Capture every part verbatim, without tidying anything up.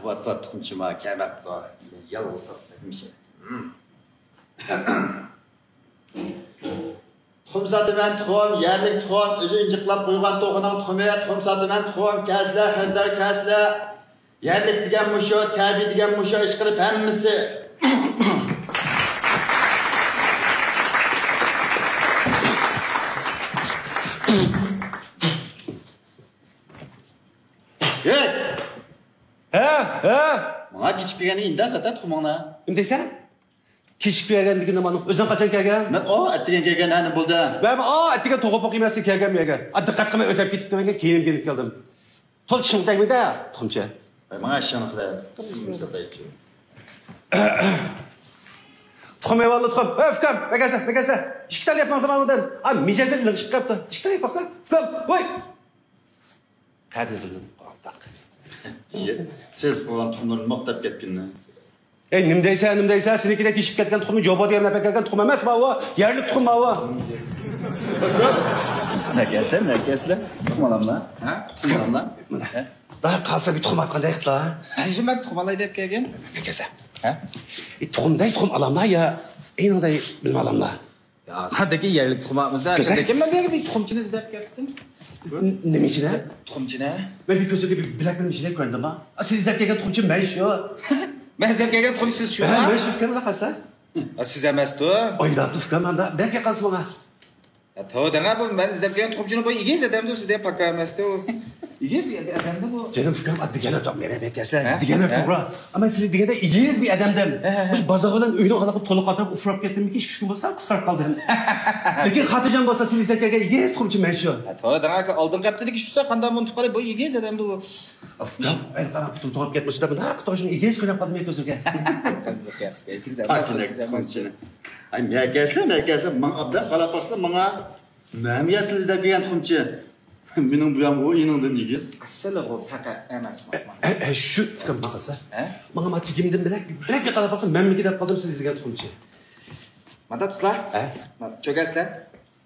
ۋات، ۋات، تۇخۇمچىما كەلمەپتۇ. يالغۇز ساتقان مىشە. تۇخۇم ساتىمەن، تۇخۇم، يەرلىك تۇخۇم، ئۆزى ئىنجىقلاپ قويغان توخۇنىڭ تۇخۇمى، تۇخۇم ساتىمەن، تۇخۇم، كەلسىلە، خېرىدار كەلسىلە. يەرلىك دېگەن مۇشۇ، تەبىئىي دېگەن مۇشۇ، ئىشقىلىپ ھەممىسى. ھەي! ھە، ھە! ماڭا كېچىكىپ كەلگەن ئىنداس ئاتا تۇخۇمۇڭنى. نېمە دەيسەن؟ كېچىكىپ كەلگەن دېگىنى مانا ئۆزۈڭ قاچان كەلگەن؟ مەن ئا ئەتىگەن كەلگەن، ھە، نېمە بولدى؟ مەن ئا ئەتىگەن توغۇپ ئوقۇيمەن سەن كەلگەن بۇ يەرگە. ئا، دىققەت قىلماي ئۆتۈپ كېتىپتىمەن، كېيىن كېلىپ كەلدىم. تولا چىشىڭ تەگمىدى، تۇخۇمچى. ۋاي، ماڭا ئىشىڭنى قىلە. تۇخۇم ئەۋالدى، تۇخۇم. ھە، ئۇكام، مەكەسە، مەكەسە. ئىككى تال يەپ ماڭسام ئالدىن. ئا، مىجەزى لىڭشىپ قاپتۇ. ئىككى تال يەپ باقسا، ئۇكام، ۋاي. قەدىر بىلدىم، قالداق. سېسىپ قالغان تۇخۇملىرىنى ماختاپ كەتكىنىنى. ئەي، نېمە دەيسەن، نېمە دەيسەن؟ سېنىڭكىدەك تېشىپ كەتكەن تۇخۇمنى جوبا دېگەن ئەپەپ كەلگەن تۇخۇم ئەمەس ماۋۇ. يەرلىك تۇخۇم ماۋۇ. نەكەسلە، نەكەسلە. تۇخۇم ئالاملا. ھە؟ تۇخۇم ئالاملا. مانا. ھە؟ دا قالسا بىر تۇخۇم ئاتقان دەيقلا. ھە، شۇ مەن تۇخۇم ئالاي دەپ كەلگەن. نەكەسە. ھە؟ ئى، تۇخۇمدەي تۇخۇم ئالاملا يا ئېنىڭدەي بىلمە ئالاملا. يا، قانداكى يەرلىك تۇخۇم ئالىمىز-دە. كۆزەك؟ لېكىن مەن بۇ يەرگە بىر تۇخۇمچىنى ئىزدەپ كەپتىم. ن-، نېمە ئىچىنى؟ تۇخۇمچىنى. مەن بىر كۆزۈمگە بىر بىلەك بىر مىشىدەك كۆرۈندۈمما؟ ئا، سىز ئىزدەپ كەلگەن تۇخۇمچى مەن شۇ. مەن ئىزدەپ كەلگەن تۇخۇمچى سىز شۇ، ھە، ھە؟ مەن شۇ ئۇكام، قارىسا. ئا، سىز ئەمەستۇ. ئويناپتۇ ئۇكام، ئاندا بەك يېقىنسىز ماڭا. يا، توۋا دەڭە، بۇ مەن ئىزدەپ كەلگەن تۇخۇمچىنى بۇ ئېگىز ئادەمدۇ، سىزدەك پاكا ئەمەستۇ. ئېگىز بىر ئادەمدۇ بۇ. جېنىم ئۇكام، ئا، دېگەنلەر توغرا، مەن، مەن، مەن كەلسە، ھە؟ دېگەنلەر ھە؟ توغرا. ئەمما سىز دېگەندەك ئېگىز بىر ئادەمدىم. ھە، ھە، ھە. مۇشۇ بازارغا بىلەن ئۆينىڭ ئالاقە تولۇق قاتراپ ئۇفراپ كەتتىممىكىن، ئىككى ئۈچ كۈن بولسا قىسقىرىپ قالدىم. لېكىن خاتىرجەم بولسا، سىز ئىزدەپ كەلگەن ئېگىز تۇخۇمچى مەن شۇ. ھە، توۋا دەڭە، ئاكا، ئالدىنقى ھەپتىدىكى شۇسا قانداق ئۇنتۇپ قالدى، بۇ ئېگىز ئادەمدۇ بۇ. ئۇكام، ئەي، قاراڭ، پۇتۇم توڭلاپ كەتمىسۇن دەپ، مۇنداق توشۇن ئېگىز كۆرۈنۈپ قالدىم يا كۆزۈمگە. قىزىق ياخشى، سىز ئەمەس، سىز ئەمەس. ماڭا ئابدان قاراپ باقسا، ماڭا مەن يا سىز ئىزدەپ كەلگەن تۇخۇمچى. مېنىڭ بۇيام ئۇ ئېنىڭدىن ئېگىز. ئەسلىغۇ پەقەت ئەمەس. ئە، ئە، ئە، شۇ ئۇكام ماڭا قىلسا. ھە؟ ماڭا ما تېگىمدىن بىلەك، بىلەككە قاراپ باقسا، مەنمىكى دەپ قالدىم سىز ئىزدىگەن تۇخۇمچى. ماندا تۇتسىلا. ھە؟ چۆگەتسىلە.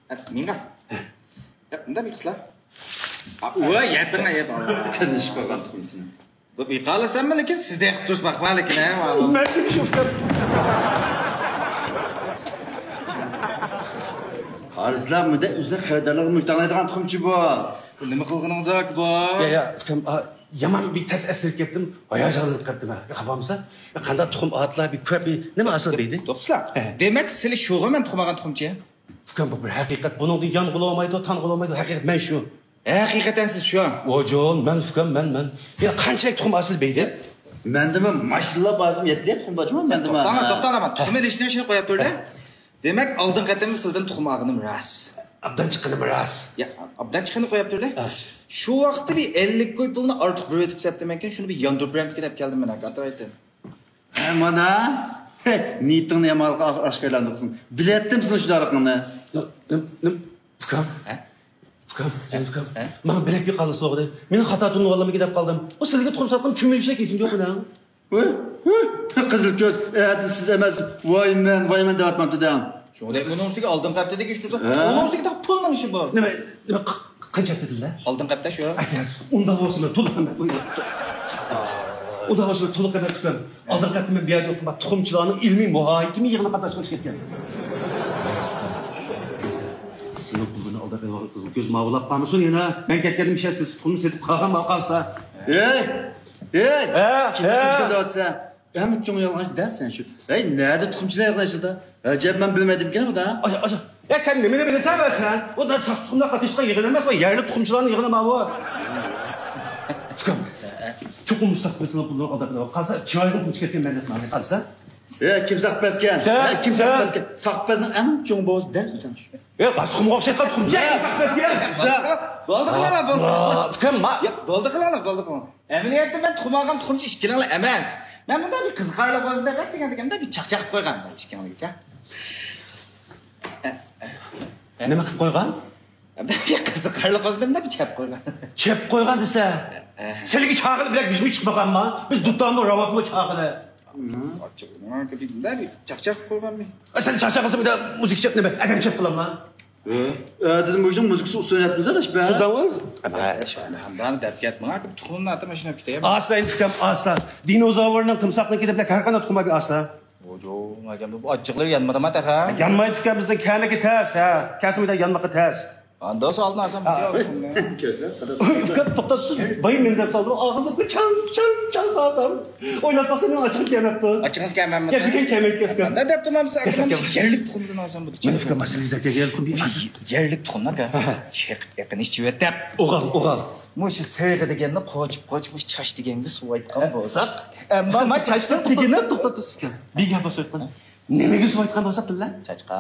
ھە، مىڭغا. ھە، مۇندا بىر قىسلا. ۋاي، يەپىڭە، يەپ. كەللىشىپ قالغان تۇخۇمچىنى. بۇ بىقالىسەنمۇ، لېكىن سىزدەك قىلىپ تۇرسا باقما، لېكىن، ھە، ماۋۇ. مەن دېمىش ئۇكام. قارىسىلا، مۇنداق ئۆزىنىڭ خېرىدارلىرىغا مۇشتاڭلايدىغان تۇخۇمچى بۇ. بۇ نېمە قىلغىنىڭىز ئاكا بۇ؟ يا، يا، ئۇكام، ئا، يامان بىر تەس ئەسىرىپ كەتتىم. ھاياجانلىنىپ قاپتىمەن. يا، خاپا بولمىسا، يا، قانداق تۇخۇم ئاتلا بىر كۆرۈپ بىر نېمە ئاسان دەيدۇ. توختىسىلا. ھە. دېمەك، سىلى شۇغۇ مەن تۇخۇم ئالغان تۇخۇمچى؟ ئۇكام، بۇ بىر ھەقىقەت. بۇنىڭدىن يانغىلى بولمايدۇ، تانغىلى بولمايدۇ. ھەقىقەت مەن شۇ. ھەقىقەتەن سىز شۇ؟ ۋاجان، مەن ئۇكام، مەن، مەن. يا قانچىلىك تۇخۇم ھاسىل بەيدى؟ مەندىمۇ ماشىنىلا بارسىمۇ يەتتە تۇخۇم بار جۇمۇ مەندىمۇ. توختاڭ، توختاڭ، توختاڭ. تۇخۇم ئېلىشنى شۇنى قويۇپ تۇردى. دېمەك، ئالدىنقى قېتىم سىلىدىن تۇخۇم ئالغىنىم راست. ئابدان چىققىنىم راست. يا، ئابدان چىققىنى قويۇپ تۇردى. شۇ ۋاقىتتا بىر ئەللىك كوي پۇلنى ئارتۇق بېرىۋېتىپ سەپتىمەنكەن، شۇنى بىر ياندۇرۇپ بېرەمتىكىن دەپ كەلدىم مەن، ئاكا، ئاترايتىن. ھە، مانا. نىيىتىڭنى يامان ئاشكارىلاندۇرغۇسەن. بىلەتتىم سېنىڭ شۇنداقلىقىڭنى. نېم-، نېم-، ئۇكام؟ ھە؟ ئۇكام، جېنىم ئۇكام. ھە؟ ماڭا بىلەك بىر قالدى سوغدى. مېنىڭ خاتا تونۇۋالغانمىكىن دەپ قالدىم. ئۇ سىلىگە تۇخۇم ساتقان كۈمۈلچەك ئېسىمدە يوق مېنىڭ. ھوي، ھوي، قىزىل كۆز، ئەتە سىز ئەمەس، ۋايمەن، ۋايمەن دەۋاتمامتۇ دەڭ. شۇڭا دەپ ئۇنىڭ ئۈستىگە ئالدىنقى ھەپتىدىكى ئىش تۇرسا، ھە؟ ئۇنىڭ ئۈستىگە تاق پۇلنىڭ ئىشى بار. نېمە، نېمە، ق-، ق-، قانچە ھەپتە دېدىلە؟ ئالدىنقى ھەپتە شۇ. ئەكەس، ئۇنداق بولسا مەن تولۇق ئەمەس. ئۇنداق بولسا تولۇق ئەمەس ئۇكام. ئالدىنقى ھەپتە مەن بۇ يەردە ئوقۇغان تۇخۇمچىلارنىڭ ئىلمىي مۇھاكىمە يىغىنىغا قاتناشقىلى كەتكەن. سېنىڭ پۇلىنى ئالداپ ئېلىۋالغان قىزنىڭ كۆزى ماۋۇلاپ قالمىسۇن يەنە. مەن كەتكەندىن بېشى سىز تۇخۇمنى سېتىپ قالغان ماۋۇ قالسا. ھەي! ھەي! ھە، كىمگە ھە. قىزىقىدىۋاتىسەن؟ ئەڭ چوڭ يالغانچى دەل سەن شۇ. ھەي، نەدە تۇخۇمچىلار يىغىنلىشىدۇ؟ ئەجەب، مەن بىلمەيدىكەنمۇ دا. ئاجا، ئاجا. يا سەن نېمىنى بىلىسەن ۋە سەن؟ ئۇ دا ساختا تۇخۇملار قاتنىشىدىغان يىغىن ئەمەس، ئۇ يەرلىك تۇخۇمچىلارنىڭ يىغىنى ماۋۇ. ئۇكام، چوقۇم ساختا بىرسىنىڭ پۇلىنى ئالداپ بېرىپ قالسا، چىرايىغا پۇل چىكەتكەن مەن دەپ ماڭا قالسا. ھەي، كىم ساختا بەسكەن؟ سەن، ھەي، كىم ساختا سەن. بەسكەن؟ ساختا بەسنىڭ ئەڭ چوڭ بوۋىسى دەل سەن شۇ. ھەي، راست تۇخۇمغا ئوخشايدىغان تۇخۇمچى، كىم ساختا بەسكەن؟ بولدى قىلىڭلار، بولدى. ئۇكام، ما- يا، بولدى قىلىڭلار، بولدى قىلىڭلار. ئەمەلىيەتتە مەن تۇخۇم ئالغان تۇخۇمچى ئىككىلىڭلار ئەمەس. مەن مۇنداق بىر قىزىقارلىق بولسۇن دەپ، دېگەن، دېگەندە بىر چاقچاق قىلىپ قويغان ئىككىڭلارگىچە. نېمە قىلىپ قويغان؟ بىر قىزىقارلىق بولسۇن دەپ، بىر چەپ قويغان. چەپ قويغان دېسە، سىلىگە چاغىلى بىلەك بىشمۇ چىقمىغانما؟ بىز دۇتارمۇ، راۋابمۇ چاغىلى. ئاچچىقىمغا كۆپۈپ بىر چاقچاق قىلىپ قويغانمۇ؟ سەن چاقچاق قىلسا، بىر مۇزىكا چەپ نېمە؟ ئادەم چەپ قىلامما؟ ئە، دېدىم، مۇشۇنىڭ مۇزىكىسى ئۇسسۇل يەتمىسە، شۇ بەر. شۇنداقمۇ؟ ئەمە، شۇ ئەمە. دەپ كەتمەڭ، تۇخۇمنى ئاتىمىشىنى كېتەي. ئاسلا، ئەمدى ئۇكام، ئاسلا. دىنوزاۋرنىڭ تىمساھنىڭكى دەپ كەر قانداق تۇخۇم بار ئاسلا. ۋوجو، ماگەم بۇ ئاچچىقلىرى يانمىدىما تېخى؟ يانمايدۇ ئۇكام، بىزنىڭ كەمىكى تەس، ھە. كەسمىدە يانمىقى تەس. ئاندا سالدىن ئاسان بۇ تۇخۇمنى. ئۇكام، توختاپ سىز باي مېنى دەپ سالدى. ئاغزىمغا چاڭ، چاڭ، چاڭ سالسام. ئويلاپ باقسام، مېنىڭ ئاچچىقىم كەلمەپتۇ. ئاچچىقىڭىز كەلمەپتۇ؟ يا، بۈگۈن كەلمەيدۇ ئۇكام. ئاندا دەپتۇ، مەن سىزگە ئاكىسام يەرلىك تۇخۇمدىن ئاسان بۇ. مەن ئۇكام، مەسىلە يۈزەككە يەرلىك تۇخۇم. يەرلىك تۇخۇملار ئۇكا. چېقىپ يېقىن ئىچىۋېتىپ. ئوغال، ئوغال. مۇشۇ سېرىقى دېگەننى قوچۇپ، قوچۇپ، مۇشۇ چاچ دېگەنگە سۇۋايتقان بولساق. ئەمما ما چاچنىڭ تېگىنى توختاپ تۇرسىكەن. بىر گەپ بار سويتقان. نېمىگە سۇۋايتقان بولساق بىللە؟ چاچقا.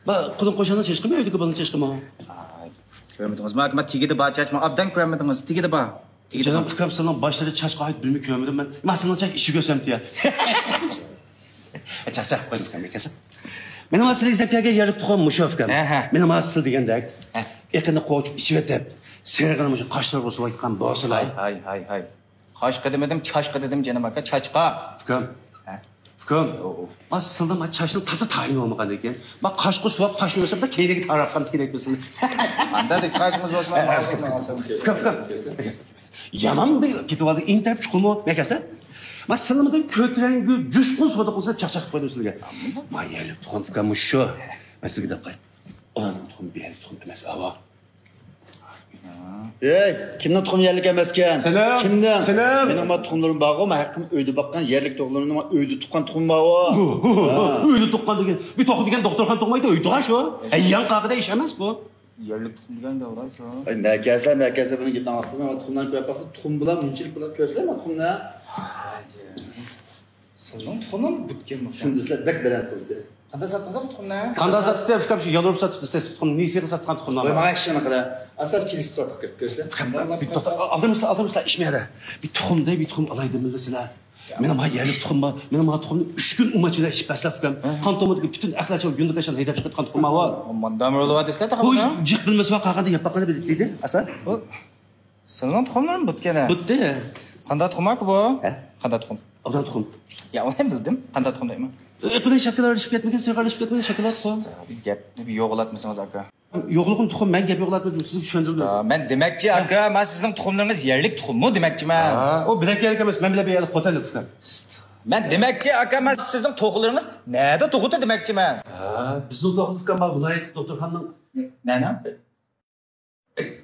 با، قولۇڭ قوشاننىڭ چاچقىمۇ، ئۆيدىكى بالىنىڭ چاچقىمۇ؟ ئاي، كۆرمىدىڭىزمۇ؟ ئاكا، ما تېگىدە بار چاچ، ما ئابدان كۆرمىدىڭىز، تېگىدە بار. تېگىدە جانام، بار. ئۇكام، سىلىنىڭ باشلىرى چاچقا ئائىت بىرمۇ كۆرمىدىم مەن. ما سىلىنىڭ چاچ ئىچى كۆرسەمتى يا. چاقچاق قىلىپ قويدۇم ئۇكام، كەلسە. مېنىڭ ما سىلى ئىزدەپ كەلگەن يەرلىك تۇخۇم مۇشۇ ئۇكام. ھە، ھە. مېنىڭ ما سىلى دېگەندەك. ھە. ئېقىننى قوچۇپ ئىچىۋېتىپ، سېرىقىنى مۇشۇ قاشلىرىغا سۇۋايتقان بولسىلا. ھاي، ھاي، ھاي، ھاي. قاشقا دېمىدىم، چاشقا دېدىم، جېنىم ئاكا، چاچقا. ئۇكام. ھە؟ ئۇكام. ئو، ئو. ما سىلدىن ما چاچنىڭ تازا تايىنى بولمىغاندىكىن. ما قاشقا سۇۋاپ، قاشنى يۇسام دا كەينىگە تاراتقان كېرەك بىلسىڭىز. ئاندا دە چاچىڭىز بولسا، ھە، ئۇكام، ئۇكام. يامان بىر كېتىۋالدى، ئىنتايىن چوقۇممۇ، مەكەسە. ما سىلىمىدىن كۆتۈرەڭگۈ، جۇشقۇن سودا قىلسا چاقچاق قىلىپ قويدۇم سىلىگە. ما يەرلىك تۇخۇم ئۇكام مۇشۇ. مەن سىلىگە دەپ قوياي. ئۇلارنىڭ تۇخۇمى بۇ يەرلىك تۇخۇم ئەمەس، ئاۋۇ. ھەي، كىمنىڭ تۇخۇمى يەرلىك ئەمەسكەن؟ سېنىڭ، كىمنىڭ؟ سېنىڭ. مېنىڭ ما تۇخۇملىرىم بارغۇ، ما ھەققىم ئۆيدە باققان يەرلىك تۇخۇملىرىمنىڭ ما ئۆيدە تۇغقان تۇخۇمى بارغۇ. ھە. ئۆيدە تۇغقان دېگەن، بىر تۇغقان دېگەن دوختۇرخانا تۇغمايدۇ، ئۆي تۇغقان شۇ. ھەي، يان قاغىدە ئىش ئەمەس بۇ. يەرلىك تۇخۇم دېگەن دەۋراي شۇ. ھەي، مەركەزلەر، مەركەزلەر بۇنىڭ گېپىنى ئاڭلاپ تۇرماي، ما تۇخۇملارنى كۆرۈپ باقسا، تۇخۇم بىلەن مۇنچىلىك بىلەن كۆرسىلەر ما تۇخۇمنى. سىزنىڭ تۇخۇمىڭ بۇتكەن بۇ. شۇندىسىلەر بەك بەلەن قىلدى. قانداق ساتتىڭىز بۇ تۇخۇمنى؟ قانداق ساتتى؟ ئۇكام شۇ يالۋۇرۇپ ساتتى، سېسىپ تۇخۇم، نېسىغا ساتقان تۇخۇملار. قوي ماڭا ئىشىڭنى قىلە. ئاساس كېلىشىپ ساتتۇق، كۆرسە. ئۇكام، بىر توختا، ئالدىمىسىلەر، ئالدىمىسىلەر، ئىشمىيەدە. بىر تۇخۇمدەي، بىر تۇخۇم ئالاي دېمىلى سىلەر. مېنىڭ ما يەرلىك تۇخۇم بار. مېنىڭ ما تۇخۇمنى ئۈچ كۈن ئۇماچىدا ئىچىپ بەرسىلەر، ئۇكام. قان تومۇردىكى پۈتۈن ئەخلەتچى يۇندىكاشان ھەيدەپ چىقىرتقان تۇخۇم بار. ماندام رولى بار دېسىلەر تاخا بۇ بۇنى. جىق بىلمىسە، قاقاندا ياپاققىنى بىلىپ كېلدى، ئاسا. بۇ سىلىنىڭ تۇخۇملىرىمۇ بۇتكەنە. بۇتتى. قانداق تۇخۇم ئاكا بۇ؟ ھە؟ قانداق تۇخۇم؟ ئابدان تۇخۇم. يا، ئۇنى ھەم بىلدىم. قانداق تۇخۇم دەيمەن؟ ئېقىدەك شاكىلارلىشىپ كەتمىگەن، سېرىقلىشىپ كەتمىگەن شاكىلات تۇخۇم. گەپنى بىر يوغىلاتمىسىڭىز ئاكا. يوغلىغان تۇخۇم، مەن گەپ يوغىلاتمىدىم، سىزگە چۈشەندۈردۈم. مەن دېمەكچى ئاكا، مەن سىزنىڭ تۇخۇملىرىڭىز يەرلىك تۇخۇممۇ دېمەكچىمەن. ھە، ئۇ بىلەك يەرلىك ئەمەس، مەن بىلەن بىر يەرلىك خوتەنلىك ئۇكام. مەن دېمەكچى ئاكا، مەن سىزنىڭ توخۇلىرىڭىز نەدە تۇغۇتى دېمەكچىمەن. ھە، بىزنىڭ توخۇلۇق ئۇكام بار، ۋىلايەتلىك دوختۇرخانىنىڭ. نەنىڭ؟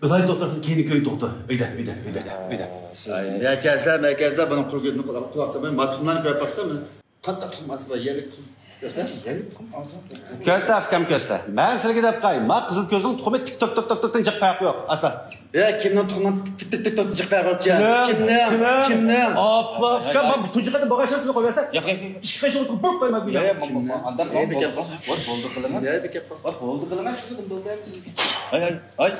ۋىلايەت دوختۇرخانا كەينىدىكى ئۆي دوختۇر. ئۆيدە، ئۆيدە، ئۆيدە، ئۆيدە. ئاي، مەركەزلەر، مەركەزلەر، بۇنىڭ قۇرۇق گېپىنى قۇلاق، قۇلاق سالماي، ما تۇخۇملارنى كۆرۈپ باقسىلا، مانا قانداق تۇخۇم ئاسىل بار، يەرلىك تۇخۇم. كۆرسە، يەرلىك تۇخۇم ئاسىل. كۆرسە، ئۇكام، كۆرسە. مەن سىلىگە دەپ قاي، ما قىزىل كۆزنىڭ تۇخۇمى تىك توك، توك، توك، توك، جىق پەرقى يوق. ئاسا. يا، كىمنىڭ تۇخۇمىنىڭ تىك، تىك، تىك، توك، جىق پەرقى يوق؟ كىمنىڭ؟ كىمنىڭ؟ كىمنىڭ؟ كىمنىڭ؟ ئاپلا، ئۇكام، مانا تۇنجى قېتىم بولغان ئىشنى سىلى قويۇۋەرسەم. ياق، ياق، ياق. ئىككى قېشىڭنى بۇرۇپ قويما بۇ يەردە. يا، يا، ئانداق بولدى قىلىڭىز. بولدى قىلىڭىز. ھاي، ھاي، ھاي.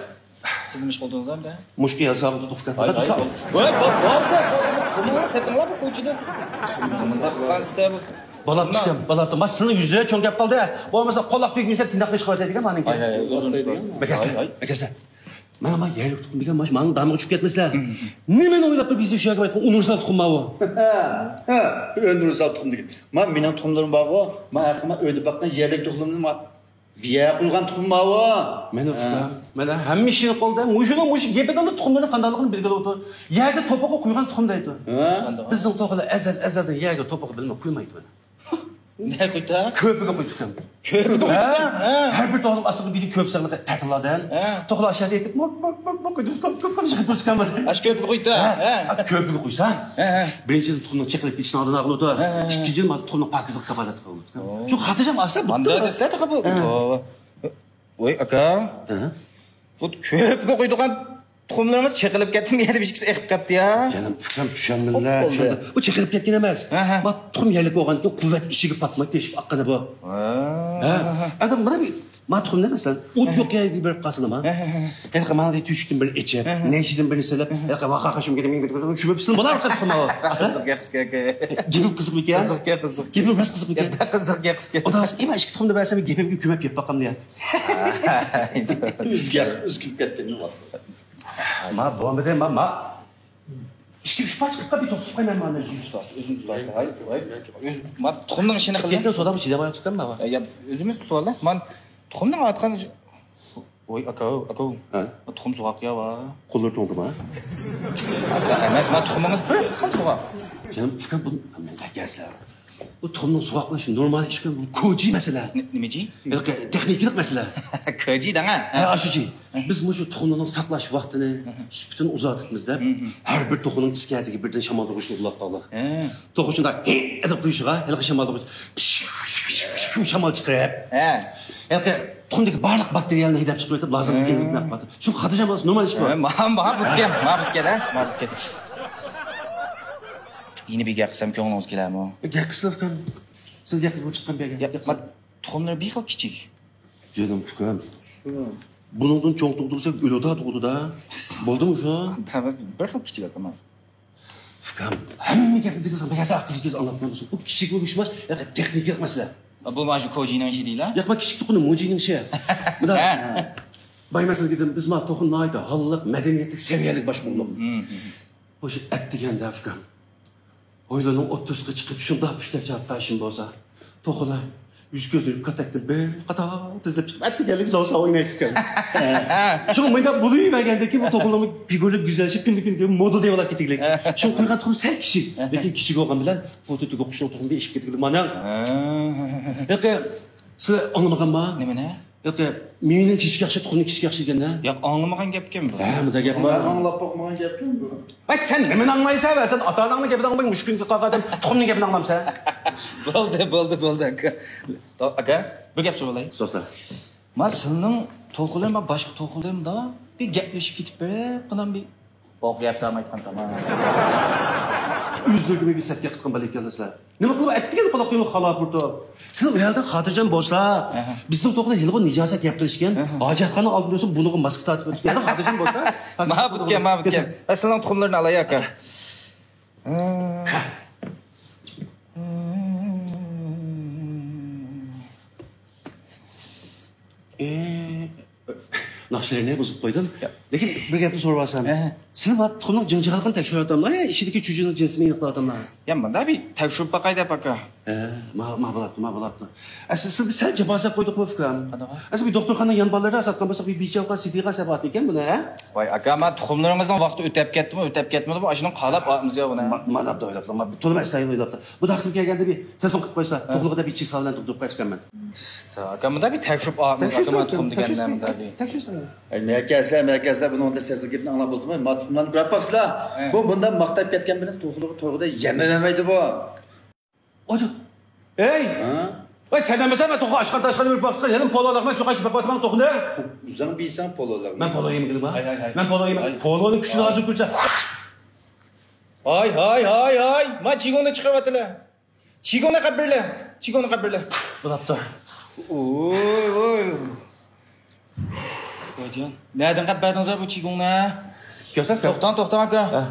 سىز نېمە ئىش قىلدىڭىز ئەمدى؟ مۇشۇ يەر ساغلىق تۇتۇپ كەتتى. ھاي، ھاي، ھاي. ۋاي، بولدى، بولدى. قۇمۇڭلار سېتىڭلار بۇ كوچىدا. مۇنداق قىلغان سىلەر بۇ. بالا تۇتقان، بالا تۇتقان. ما سىلىنىڭ يۈزلىرى چوڭ گەپ قالدى. بولمىسا قوللاپ تۈگمىسە تىناقنى چىقىرىۋېتەيدىكەن مانىڭكى. ھاي، ھاي، ھاي، ئۆزۈڭىز. مەكەسە، ھاي، ھاي. مەكەسە. مانا ما يەرلىك تۇخۇم دېگەن ماش، مانا دامىغا چۈشۈپ كەتمىسىلەر. نېمىنى ئويلاپ تۇرۇپ بىزنى شۇ يەرگە ئاپىرىۋەتكەن ئۇنىۋېرسال تۇخۇم ماۋۇ؟ ئۇنىۋېرسال تۇخۇم دېگەن. ما مېنىڭ تۇخۇملىرىم بارغۇ. ما ھەققىمە ئۆيدە باققان يەرلىك تۇخۇملىرىم بار. بىيە قويغان تۇخۇم ماۋۇ. مانا ئۇكام، مانا ھەممە ئىشنى قولدا. مۇشۇنىڭ مۇشۇ گېپىدىنلا تۇخۇملىرىنى قانداقلىقىنى بىلگىلى بولىدۇ. يەرگە توپىغا قويغان تۇخۇم دەيدۇ. بىزنىڭ توخۇلار ئەزەل ئەزەلدىن يەرگە توپىغا بىلمە قويمايدۇ مانا. نە قويتا؟ كۆپىگە قويدى ئۇكام. كۆپىگە قويتا؟ ھە. ھە. ھەر بىر توخۇنىڭ ئاستىغا بىر كۆپ سېغىنلىق تەتىللاردىن. ھە. توخۇلار ئاشۇ يەردە يېتىپ، موك، موك، موك، موك، كۆپ، كۆپ، كۆپ، كۆپ، كۆپ، كۆپ، كۆپ، كۆپ، ئاشۇ كۆپىگە قويسا. ھە. ھە. ھە. كۆپىگە قويسا. ھە، ھە. بىرىنچىدىن، تۇخۇمنىڭ چېقىلىپ كېتىشىنى ئالدىنى ئالغىلى بولىدۇ. ھە، ھە، ھە. ئىككىنچىدىن، تۇخۇمنىڭ پاكىزلىقىغا كاپالەتلىك قىلىدۇ. شۇ خاتىرجەم ئالسا بولدى. ئانداق دېسىلە تېخى بۇ. ھە. ۋاي، ئاكا. ھە. بۇ كۆپىگە قويىدىغان تۇخۇملىرىڭىز چېقىلىپ كەتتىمۇ يا دەپ ئىچكىسى ئېقىپ قاپتۇ يا. جېنىم ئۇكام، چۈشەنمىدىڭلار، چۈشەنمىدىڭ. بۇ چېقىلىپ كەتكەن ئەمەس. ھە، ھە. ما تۇخۇم يەرلىك بولغاندىن كېيىن قۇۋۋەت ئىچىگە پاتماي تېشىپ ئاققىنى بۇ. ھە. ھە. ئادەم مانا بىر، ما تۇخۇمنى مەسىلەن، ئوت يوق يەرگە بېرىپ قالسىلا ما. ھە، ھە، ھە. ھېلىقى مانا تۆشۈكتىن بىرنى ئېچىپ، ھە، ھە. نەيچىدىن بىرنى سېلىپ، ھە، ھە. ھېلىقى ۋاقا قاشىمىغا شۈمۈپ سېلىپ بولا تۇخۇم ما. قىزىق گەپ، قىزىق گەپ. گېپىم قىزىقمىكەن؟ قىزىق گەپ، قىزىق. گېپىم راست قىزىقمىكەن؟ قىزىق گەپ، قىزىق گەپ. ئۇدا ئىما ئىككى تۇخۇمنى بەرسەم، گېپىمگە كۆمەپ يەپ باقامدۇ يا؟ ئۆزگە، ئۆزگىرىپ كەتكەن يوق. ما بولمىدى، ما، ما. ئىككى ئۈچ پارچە قىلىپ بىر توختىتىپ قويمايمەن مانا ئۆزۈمنى. ئۆزۈڭ تۇتۇۋالسا، ھاي، ھاي. ئۆز، ما، تۇخۇمنىڭ ئىشىنى قىلدىڭ. كەتتىڭ سودا بۇ چىداماي تۇتقان بابا. يا، ئۆزىمىز تۇتۇۋالدى. ما، تۇخۇمنىڭ ئاتقان، ۋاي، ئاكا، ئاكا. ھە؟ تۇخۇم سوغۇق يا، ۋا. قوللىرى توڭدىما؟ ئەمەس، ما، تۇخۇمىڭىز بىر خىل سوغۇق. جېنىم، ئۇكام، بۇ، مەن گەپ بۇ تۇخۇمنىڭ سوغۇقلىشى نورمال ئىشكەن، بۇ كوجى مەسىلە. نېمىجى؟ ھېلىقى تېخنىكىلىق مەسىلە. كوجى دەڭە. ھە، ئاشۇجى. بىز مۇشۇ تۇخۇمنىڭ ساقلاش ۋاقتىنى، سۈپىتىنى ئۇزارتىمىز دەپ، ھەر بىر تۇخۇمنىڭ ئىچكەردىكى بىردىن شامالدۇرغۇچنى ئۇلاپ قالدۇق. توخۇ شۇنداق ھى ئېتىپ قويۇشىغا، ھېلىقى شامالدۇرغۇچ شامال چىقىرىپ، ھە، ھېلىقى تۇخۇمدىكى بارلىق باكتېرىيەلەرنى ھەيدەپ چىقىرىۋېتىپ، لازېرنى ئېلىپ قالدى. شۇ خاتىرجەم بولسا نورمال ئىش بۇ. ھە، ما، ما بۇتكەن، ما بۇتكەن، ھە، ما بۇتكەن. يەنە بىر گەپ قىلسام كۆڭلىڭىز كېلەرمۇ؟ گەپ قىلسىلا ئۇكام. سىز گەپ قىلىپ چىققان بىر گەپ. يا، قىلسام. ما، تۇخۇملىرى بىر خىل كىچىك. جېنىم ئۇكام. بۇنىڭدىن چوڭ تۇغدۇرساق ئۆلىدۇ تۇغدۇدا. بولدىمۇ شۇ؟ بىر خىل كىچىك ئاكام. ئۇكام، ھەممە گەپنى دېگۈزۈڭ، بەگەسە ئاققىزىپ كېزىپ ئاڭلاپ قالمىسۇن. ئۇ كىچىك بولۇشماس، تېخنىكىلىق مەسىلە. بۇ مانا شۇ كوجىنىڭ ئىشى دېيىلە. ياق، ما كىچىك تۇخۇمنى موجىنىڭ ئىشى. مۇنداق. ھە. باي مەسىلە دېدىم، بىز ما تۇخۇم ناھايىتى ھاللىق، مەدەنىيەتلىك، سەۋىيەلىك باشقۇرۇلۇق. مۇشۇ ئەتىگەندە ئۇكام. ھويلىنىڭ ئوتتۇرىسىغا چىقىپ، شۇنداق پۇشتەك چاتتا ئىشىم بولسا. توخۇلار يۈز كۆزنى يۇمۇپ كاتەكتىن بىر قاتار تىزىلىپ چىقىپ، ئەتىگەنلىك زاۋسا ئوينايدىكەن. شۇڭا مۇنداق بولۇۋەرگەندىن كېيىن بۇ توخۇلارمۇ پىگۇرلىنىپ گۈزەللىشىپ، كۈندىن كۈنگە مودا دېۋىلاپ كېتىگلىك. شۇڭا قويغان تۇخۇم سەل كىچىك. لېكىن كىچىك بولغان بىلەن بۇ تۆتۈك ئوقۇشنىڭ تۇخۇمىدا ئېشىپ كېتىگلىك مانا. ھە. ياقى، سىلەر ئاڭلىمىغانما؟ نېمىنى؟ ياقى، مېۋىنىڭ كىچىك ياخشى، تۇخۇمنىڭ كىچىك ياخشى دېگەندە؟ ياق، ئاڭلىمىغان گەپكەن بۇ. ھە، مۇنداق گەپ بار. ئاڭلاپ باقمىغان گەپكەن بۇ. ۋاي، سەن نېمىنى ئاڭلايسەن ۋە؟ سەن ئاتا-ئاناڭنىڭ گېپىنى ئاڭلىماي، مۇشۇ كۈنگە قالغان ئادەم تۇخۇمنىڭ گېپىنى ئاڭلامسەن؟ بولدى، بولدى، بولدى، ئاكا. ئاكا، بىر گەپ سوراۋالاي. سورىسا. ما سىلىنىڭ توخۇلىرى، ما باشقا توخۇلىرى مۇنداق بىر گەپلىشىپ كېتىپ بېرىپ، قىنام بىر ئوق گەپ سالمايتقان تامام. ئۆزلىرىگە بىر سەپكە قىلغان بالا ئىكەنسىلەر. نېمە قىلىپ ئەتتىگەن قۇلاق يولى خالا بۇرۇتۇپ؟ سىلەر ئۇ يەردە خاتىرجەم بولسا، بىزنىڭ توخۇدا ھېلىغۇ نىجاسەت گەپ قىلىشكەن، ھاجەتخانا ئالدىن ئۆتسە بۇنىڭغا ماسكا تارتىپ ئۆتكەن. خاتىرجەم بولسا. ما بۇتكەن، ما بۇتكەن. ئە، سىلىنىڭ تۇخۇملىرىنى ئالاي، ئاكا. ئى، ناخشىلىرىنى بۇزۇپ قويدۇم. ياق. لېكىن بىر گەپنى سوراپ ئالسام. ھە. سىلەر ما تۇخۇمنىڭ جىڭ-جىغلىقىنى تەكشۈرۈۋاتاملا؟ يا ئىچىدىكى چۈجىنىڭ جىنسىنى ئېنىقلاۋاتاملا؟ يا، مۇندا بىر تەكشۈرۈپ باقاي دەپ، ئاكا. ھە، ما، ما بولاتتى، ما بولاتتى. ئەسلى سىلەرگە سەل جاپا سەپ قويدۇقمۇ، ئۇكام؟ قانداق؟ ئەسلى بىر دوختۇرخانىنىڭ يان بالىلىرىدا ساتقان بولساق، بىر بىچاۋغا، سىدىغا سەپ ئاتىدىكەن بۇنى، ھە؟ ۋاي، ئاكا، ما تۇخۇملىرىڭىزنىڭ ۋاقتى ئۆتەپ كەتتىمۇ، ئۆتەپ كەتمىدىمۇ، ئاشۇنىڭ قالاپ ئاتمىز يا بۇنى. ما، مانا ئويلاپلا، ما تولىمۇ ئەستايىدىل ئويلاپلا. بۇ داختىر كەلگەندە بىر تېلېفون قىلىپ قويسا، توغرىلىقىدا بىر چىسا بىلەن تۇغدۇرۇپ قايتىپكەنمەن. ئاكا، مۇندا بىر تەكشۈرۈپ ئاڭلاڭ، ئاكا، ما تۇخۇم دېگەندە مۇندا بىر. تەكشۈرسىلە. ئەي، مەكەسە، مەكەسە، بۇنىڭدا سەزگەن گەپنى ئاڭلاپ بولدىمۇ؟ ما تۇخۇملارنى كۆرۈپ باقسىلا. ھە. بۇ مۇنداق ماختاپ كەتكەن بىلەن توخۇلىرىغا توغرىدا يەم بەرمەيدۇ بۇ. ئاجا. ئەي! ھە؟ ۋاي، سەن ئەمەسە، مەن توخۇ ئاچقان تاشقان بىر باققان، يەنە پولالىق مەن سۇغا چىپاپ باتىمەن توخۇنى. ئۆزۈڭ بىلسەڭ پولالىق. مەن پولو يېمىگىلىما؟ ھاي، ھاي، ھاي. مەن پولو يېمە. ھاي. پولونىڭ كۈچىنى ھازىر كۆرسە. ھاي، ھاي، ھاي، ھاي. ما چىگۇڭنى چىقىرىۋاتىلە. چىگۇڭنى قەبرىلە. چىگۇڭنى قەبرىلە. بولاپتۇ. ئوي، ئوي. ۋايجان. نەدىن قەپ بەردىڭىز بۇ چىگۇڭنى؟ كۆرسەم، كۆر. توختاڭ، توختاڭ، ئاكا. ھە.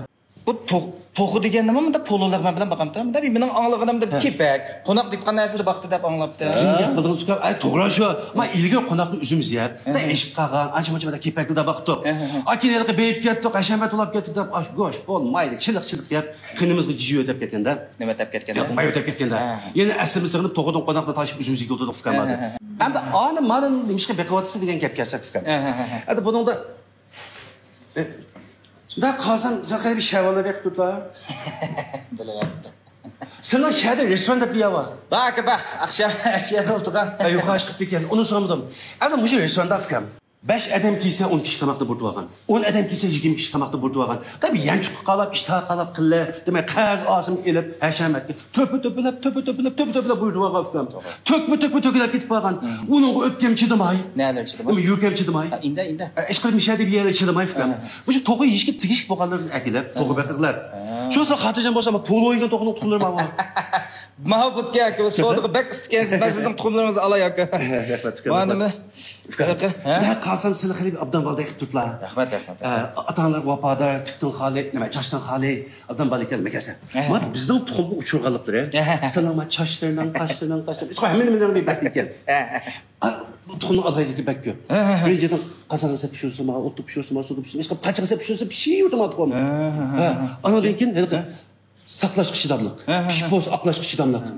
بۇ توخ-، توخۇ دېگەن نېمە؟ مۇنداق پولۇلۇق مەن بىلەن باقامتى. مۇنداق بىر مېنىڭ ئاڭلىغىنىمدا ھە. كېپەك، قوناق دېيىتقان نەرسىدە باقتى دەپ ئاڭلاپتى. جىم گەپ قىلدىڭىز ئۇكام. ئەي، توغرا شۇ. ما ئىلگىرى قوناقنى ئۆزىمىز يەپ، ھە. ئېشىپ قالغان، ئانچە مۇنداق كېپەكلىدە باقتۇق. ھە، ھە، ھە. ئاكىن ھېلىقى بېيىپ كەتتۇق، ھەشەمەت تولاپ كەتتۇق دەپ، ئاش، گۆش، بولمايدۇ، چىلىق، چىلىق يەپ، قېنىمىزغا جىجى ئۆتەپ كەتكەندە. نېمە ئۆتەپ كەتكەندە؟ ياق، ماي ئۆتەپ كەتكەندە. ھە. يەنە ئەسلىمە سېغىنىپ، توخۇدىن قوناقنى تاشلاپ ئۆزىمىز يېگىلدۇق ئۇكام ھە، ھازىر. ھە، ھە. ئەمدى ئانى مانى نېمىشقا بېقىۋاتىسىز دېگەن گەپكە كەلسەك ئۇكام. ھە، ھە، ھە، ھە. ئەمدى بۇنىڭدا ئە، مۇنداق قارىسام، سەن قېنى بىر شەۋەللەر يېقىپ تۇرۇپلا. بىلىۋەتتىم. سېنىڭ شەھەردە رېستوران دەپ بىر يەر بار. بار ئاكا، بار. ئاخشام ئەسىيەدە ئولتۇرغان. ئە، يۇقىرى ئىشقىپ كەتكەن. ئۇنى سورىمىدىم. ئەنە مۇشۇ رېستوراندا ئۇكام. بەش ئادەم كىرسە ئون كىشى تاماقنى بۇيرۇتۇۋالغان. ئون ئادەم كىرسە يىگىرمە كىشى تاماقنى بۇيرۇتۇۋالغان. دەپ يانچۇققا قاراپ، ئىشتىھاغا قاراپ قىللە. دېمەك، قەرز ئالسىمۇ ئېلىپ، ھەشەمەتكە تۆپە-تۆپىلەپ، تۆپە-تۆپىلەپ، تۆپە-تۆپىلەپ بۇيرۇتۇۋالغان ئۇكام. توغرا. تۆكمە-تۆكمە تۆكۈلۈپ كېتىپ قالغان. مم. ئۇنىڭغا ئۆپكەم چىدىماي. نەلەر چىدىماي؟ ئەمما يۈرىكىم چىدىماي. ھە، ئىندە، ئىندە. ئە، ئىشقىلىپ مىشەدە بىر يەرلەر چىدىماي ئۇكام. ھە، ھە. مۇشۇ توخۇ يېيىشكە تېگىشلىك بولغانلىرىدىن ئەكېلىپ، ھە. توخۇ بېقىقلار. ھە. شۇ سىلەر خاتىرجەم بولسا، ما پولو يېگەن توخۇنىڭ تۇخۇملىرى ماۋۇ. ماۋۇ بۇتكە ئاكا، سودىغا بەك ئۇستىكەنسىز. مەن سىزنىڭ تۇخۇملىرىڭىزنى ئالاي ئاكا. رەھمەت ئۇكام. مانا نېمە؟ ئۇكام، ھە؟ مەن قارىسام سىلەر خېلى ئابدان بالىدەك قىلىپ تۇرۇپلا. رەھمەت، رەھمەت، ئە، رەھمەت. ئاتا-ئانىلارغا ۋاپادار، تۈكتىن خالىي، نېمە، چاچتىن خالىي، ئابدان بالا ئىكەن، مەكەسە. ئەھە. مانا بىزنىڭ تۇخۇمغا ئۇچرىغانلىقلىرى. ئەھە. سىلەرنىڭ ما چاچلىرىنىڭ، قاشلىرىنىڭ، قاشلىرىنىڭ. ھېچقانداق ھەممە نېمىلىرىڭ بىر بەك ئىكەن. ئەھە. ئا، تۇخۇمنىڭ ئالاھىدىلىكى بەك كۆپ. ھە، ھە، ھە. بىرىنچىدىن، قازانغا سەپ پىشۇرسىمۇ، ئوتتا پىشۇرسىمۇ، سۇدا پىشۇرسىمۇ، ھېچقانداق پاچاققا سەپ پىشۇرسا پىشىۋېتىدۇ تۇخۇم. ھە، ھە، ھە، ھە. ھە، ئانىڭدىن كېيىن ھېلىقى ساقلاشقا چىداملىق، ھە، ھە، پىشىپ ھە. بولسا ئاقلاشقا چىداملىق. ھە.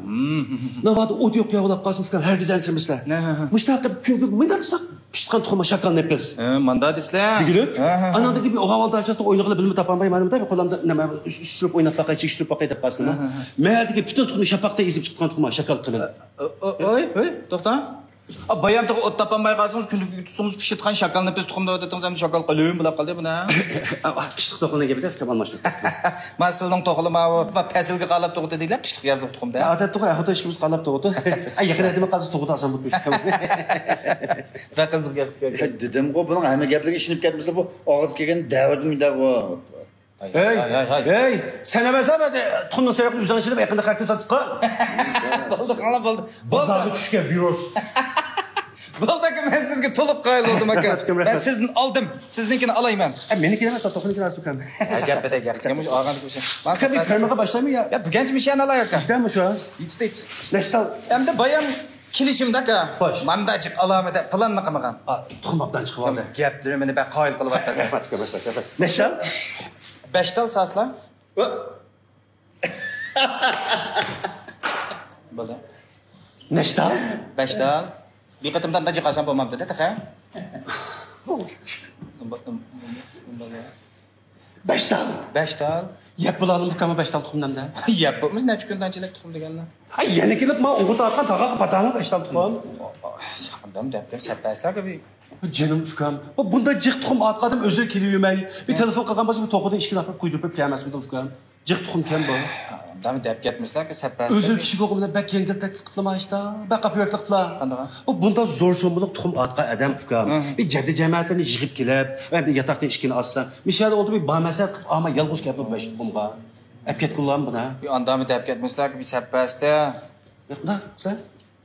ناۋادا ئوت يوق يەر بولاپ قالسا، ئۇكام، ھەرگىز ئەنسىرىمەسلەر. ھە، ھە، ھە. مۇشۇنداق قىلىپ كۈنگە مىدىرلىساق پىشىدىغان تۇخۇم شاكال نېپىز. ھە، ماندا دېسىلە. دېگۈلۈك. ھە، ھە، ھە. ئانىڭدىن كېيىن بىر ئوغۇل بالىلار چاغدا ئوينىغىلى بىلمە تاپالماي، مانا مۇنداق بىر قولۇمدا نېمە، ئۈس-، ئۈسۈرۈپ ئويناپ باقاي، چېكىشتۈرۈپ باقاي دەپ قالسىمۇ. ھە، ھە، ھە. مەھەللىدىكى پۈتۈن تۇخۇمنى شاپاقتەك ئېزىپ چىقىدىغان تۇخۇم شاكال قىلىپ. ئو-، ئو-، ئوي، ھوي، توختا. ئا، بايام تېخى ئوت تاپالماي قالسىڭىز، كۈندە تۇتسىڭىز پىشىدىغان شاكالنى پىس تۇخۇم دەۋاتىتىڭىز، ئەمدى شاكال قېلىن بولاپ قالدى بۇنى. ئا، قىشلىق تۇخۇمنى گېپىدە ئۇكام ئالماشتۇرۇپ. ما سىلنىڭ توخۇلىما، ما پەسىلگە قاراپ تۇغۇتى دېگىلەر، قىشلىق يازلىق تۇخۇمدا. ئادەتتىغۇ، ئەخۇت ئىشىكىمىز قاراپ تۇغۇتى. ئە، يېقىن ئەتىمە قالسا تۇغۇتى ئاسان بولۇپ كەتتى. بەك قىزىق گەپ. دېدىمغۇ، بۇنىڭ ھەممە گەپلىرىگە ئىشىنىپ كەتمىسە، بۇ ئاغزى كەلگەن دەۋردىن مۇنداق. ھەي، ھەي، ھەي، ھەي. ھەي، سەن ئەمەس، ھە، تۇخۇمنىڭ سېرىقىنى ئۆزۈڭ ئىچىدە يېقىندا خەقكە ساتقان. بولدى، قاڭلار، بولدى. بولدى. بازارغا چۈشكەن ۋىرۇس. بولدى، ئاكا، مەن سىزگە تولۇپ قايىل بولدۇم، ئاكا. رەھمەت، ئۇكام، رەھمەت. مەن سىزدىن ئالدىم. سىزنىڭكىنى ئالايمەن. ئە، مېنىڭكىنى ئەمەس، توخۇنىڭكىنى ئالسا، ئۇكام. ئەجەب بىر گەپ. يا، مۇشۇ ئالغان كىشى. سەن بىر كارمىغا باشلايمۇ يا؟ يا، بۈگۈنچە مىشەنى ئالاي، ئاكا. ئىشتەمۇ شۇ؟ يېتىشتى، يېتىشتى. نەشتال. ئەمدى بايام كېلىشىمدە، ئاكا. خوش. ماندا جىق ئالامەن دەپ پىلانمۇ قىلمىغان. ئا، تۇخۇم ئوبدان چىقىۋالدى. گەپلىرى مېنى بەك قايىل قىلىۋاتتى، ئاكا. رەھمەت، ئۇكام، رەھمەت، رەھمەت. نەشتال؟ بەش تال ساسلا. بولدى. نەشتال؟ بەش تال. بىر قېتىمدا ئانداق جىق ئالسام بولمامدۇ-دە تېخى؟ بەش تال. بەش تال. يەپ بولالىمۇ ئۇكام بەش تال تۇخۇمنى ئەمدى؟ يەپ بولمىسا نەچچە كۈندىن چېلەك تۇخۇم دېگەنلا. ئاي، يەنە كېلىپ ما ئوغۇت ئاتقان تاغاققا پاتاڭلار بەش تال تۇخۇم. ئاندام دەپ سەپەسلەر كەبى. جېنىم ئۇكام، بۇ بۇنداق جىق تۇخۇم ئاتقان ئادەم ئۆزى كېلىۋېرمەي، بىر تېلېفون قىلغان بولسا بىر توخۇدىن ئىككى نەپەر قۇيدۇرۇپ بېرىپ كەلمەسمىدىم ئۇكام؟ جىق تۇخۇم ئىكەن بۇ. ئاندام دەپ كەتمىسىلەر سەپەسلەر. ئۆزى كىشى بولغان بىلەن بەك يەڭگىل تەكلىپ قىپلا ما ئىشتا، بەك قاپىياكلىق قىپلا. قانداق؟ بۇ بۇنداق زور سوممىلىق تۇخۇم ئاتقان ئادەم ئۇكام. ھە. بىر جەددىي جەمەئەتلەرنى يىغىپ كېلىپ، بىر ياتاقتىن ئىككىنى ئاتسا، مىشەدە ئولتۇرۇپ بىر بامەسلىھەت قىلىپ، ئاما يالغۇز كەپنى بەش تۇخۇمغا. ئەپ كەتكىنىلەرمۇ بۇنى؟ ئاندامى دەپ كەتمىسىلەر بىر سەپەستە. ياقدا، سەن؟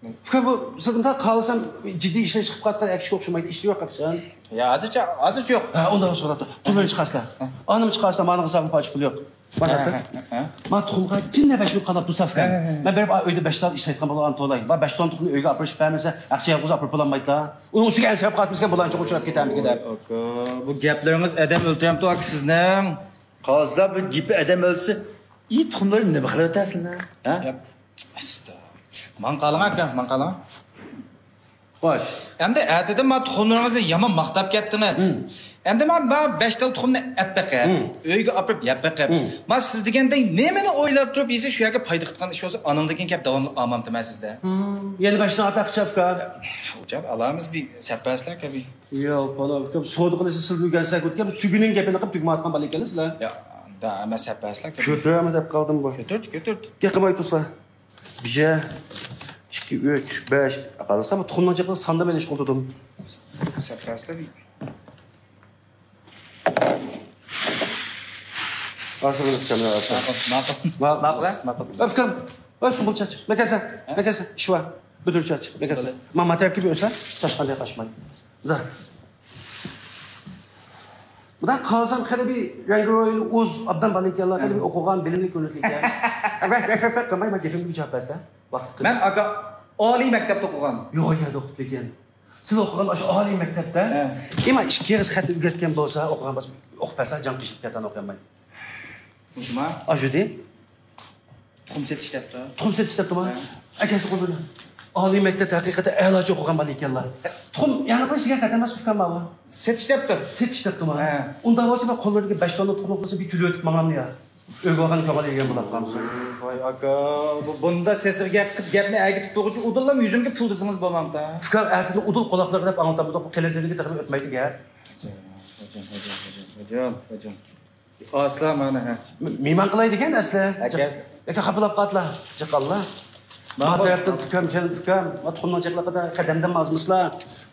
ئۇكا، بۇ سىزنىڭ خالىسام جىددىي ئىشلار چىقىپ قاتقان ئەكىشكە ئوخشىمايدۇ، ئىشلىرى يوق ئەكىشەن. يا، ھازىرچە، ھازىرچە يوق. ھە، ئۇنداق سوراپتۇ. قوللىرىنى چىقارسىلا. ھە. ئانىمۇ چىقارسا، مانىڭغا ساغلىق پاچىق پۇل يوق. ما ھە، نەرسە؟ ھە، ھە، ھە. ما تۇخۇمغا جىن نە بەش مىڭ قالاپ تۇرسا ئۇكا. ھە، ھە، ھە. ما بېرىپ ئۆيدە بەش تال ئىشلەيدىغان بولغان تولاي. ما بەش تال تۇخۇمنى ئۆيگە ئاپىرىپ بەرمىسە، ئاقچا يالغۇز ئاپىرىپ بولالمايدىلا. ئۇنىڭ ئۈستىگە ئەنسىرەپ قاتمىسىكەن، بۇلانچىغا ئۇچراپ كېتەمدىكىن دەپ. ئاكا، بۇ گەپلىرىڭىز ئادەم ئۆلتۈرەمتۇ ئاكا سىزنىڭ؟ قازا بۇ گېپى ئادەم ئۆلسە، ئى تۇخۇملىرى نېمە قىلىۋاتاسىلەر ھە؟ ياق. ئەستا. ماڭا قالىڭ ئاكا، ماڭا قالىڭ. خوش. ئەمدى ئەتىدىن ما تۇخۇملىرىڭىزنى يامان ماختاپ كەتتىڭىز. ھىم. ئەمدى ما، ما بەش تال تۇخۇمنى ئەپ بېقىپ، ھىم. ئۆيگە ئاپىرىپ يەپ بېقىپ، ھىم. ما سىز دېگەندەك نېمىنى ئويلاپ تۇرۇپ يېسە شۇ يەرگە پايدا قىلىدىغان ئىش بولسا، ئانىڭدىن كېيىن كەپ داۋاملىق ئامانتىمەن سىزدە. ھىم. يەنە بەش تال ئاتاق چاپكا. ئۇجان ئالامىز بىر سەپەسلەر كەبى. ياق، بالا، ئۇكام، سودا قىلىشنى سىلدىن ئۆگەنسەك ئۆتكەن، بىز تۈگۈننىڭ گېپىنى قىلىپ تۈگمەيدىغان بالا ئىكەنلا سىلەر. يا، ئاندا ئەمەس سەپەسلەر كەبى. كۆتۈرەمە دەپ قالدىم بۇ. كۆتۈرتى، كۆتۈرتى. گەپ قىلماي تۇرسىلا. بىر، ئىككى، ئۈچ، بەش. قارىسام، تۇخۇمنىڭ جىقىنى ساندا مېلىشقا ئۇنتۇدۇم. سەپەسلەر. ئارىسىغا ئۆتكەن، ئارىسىغا. ماقۇل، ماقۇل. ماقۇل. ماقۇل، ھە؟ ماقۇل. ئۆپكەم. ئۆپسۇن، بۇنى چاچ. مەكەنسە، ھە؟ مەكەنسە. ئىش بار. بىر تۇر چاچ. مەكەنسە. بولدى. ما، ما تەرەپكە بىر ئۆسە. چاچقاندا قاچماي. بۇدا. بۇدا قارىسام خېلى بىر رەڭگى رويى ئۇز، ئابدان بالا ئىكەنلا، خېلى بىر ئوقۇغان، بىلىملىك، كۆرۈنۈكلۈك ئىكەن. ۋەھ، ۋەھ، ۋەھ، ۋەھ قىلماي، ما گېپىمگە جاۋاب بەرسە. ۋاقىت قىلىپ. مەن ئاكا ئالىي مەكتەپتە ئوقۇغان. يوق يەردە ئوقۇپ كەلگەن. سىز ئوقۇغان ئاشۇ ئالىي مەكتەپتە ھە. ئىما ئىككى ئېغىز خەتنى ئۆگەتكەن بولسا، ئوقۇغان بولسا، ئوقۇپ بەرسە جان قىيشىلىپ كەتتى ئوقۇيالماي. مۇشۇما؟ ئاشۇدى. تۇخۇم سېتىش دەپتۇ. تۇخۇم سېتىش دەپتۇما؟ ھە. ئەكەلسە قولدىن. ئالىي مەكتەپتە ھەقىقەتەن ئەلاچە ئوقۇغان بالا ئىكەنلا. تۇخۇم يەنە قىلىش دېگەن خەت ئەمەس ئۇكام ماۋۇ. سېتىش دەپتۇ. سېتىش دەپتۇما؟ ھە. ئۇنداق بولسا مەن قوللىرىدىكى بەش توننا تۇخۇملۇق بولسا بىر تۈلۈۋېتىپ ماڭامدۇ يا؟ ئۆيگە بارغاندا كۆڭۈل يېگەن بولۇپ قالمىسۇن. ۋاي ئاكا، بۇ، بۇنداق سېسىق گەپ قىلىپ گەپنى ئەگىتىپ تۇرغۇچە ئۇدۇللا يۈزۈمگە پۇل دېسىڭىز بولمامتا؟ ئۇكام ئەتىدىن ئۇدۇل قۇلاقلىرىغا دەپ ئاڭلىتامدۇ، قېلىنلىرىگە تېخىمۇ ئۆتمەيدۇ گەپ. ئاجان، ئاجان، ئاجان، ئاجان، ئاجان. ئاسلا مانا، ھە. م-، مېھمان قىلاي دېگەن ئەسلى. ئەكەس. ياكى خاپىلاپ قاتلا، جىقاللا. ما ماقۇل. تەرەپتىن ئۇكام، جېنىم ئۇكام، ما تۇخۇمنىڭ جىقلىقىدا قەدەمدىن ئازمىسىلا.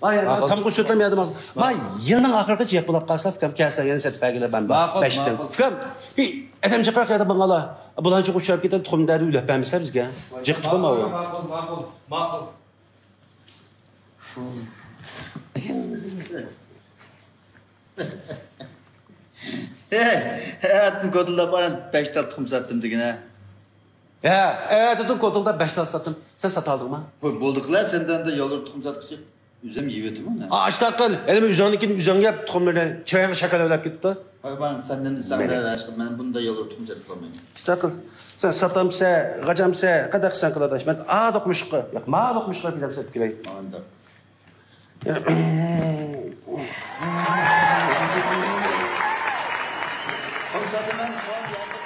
ما يەنە ماقۇل. تامغا سۆتلەم يەردىن ئاز. ما يىلنىڭ ئاخىرىغىچە يەپ بولاپ قالسا، ئۇكام كەلسە يەنە سېتىپ بەرگىلى مەن بار. ماقۇل، بەشتىن. ماقۇل. ئۇكام، بىر ئادەم جىقراق يەردە ماڭالا. بۇلانچىغا ئۇچراپ كېتىپ تۇخۇم دەردى ئۆلەپ بەرمىسە بىزگە. جىق تۇخۇم ئاۋۇ. ماقۇل، ماقۇل، ماقۇل. ھەي، ئەتىدىن كوتۇلداپ ئانا بەش تال تۇخۇم ساتتىم دېگىنە. ھە، ئەتىدىن كوتۇلداپ بەش تال ساتتىم. سەن ساتالدىڭما؟ ھوي، بولدى قىلە، سەندىن يالۋۇرۇپ تۇخۇم ساتقۇچى. ئۆزۈم يەۋېتىمەن مەن. ئاشتاقىل، ھېلىمۇ ئۆزۈڭنىڭكىنى ئۆزۈڭ يەپ، تۇخۇملىرى چىرايىڭغا شەكىل ئۆرلەپ كېتىپتۇ. ھاي، ماڭ سەندىن دېسەڭ مەن ھېچقاچان مەن بۇنداق يالۋۇرۇپ تۇخۇم سېتىپ قالمايمەن. ئاشتاقىل، سەن ساتامسە، غاجامسە، قانداق قىلساڭ قىل ئاداش. مەن ئا دوقمۇشقا، ياق، ما دوقمۇشقا بىلەم سېتىپ كېلەي. ماڭا ئۇنداق. تۇخۇم ساتىمەن، تۇخۇم.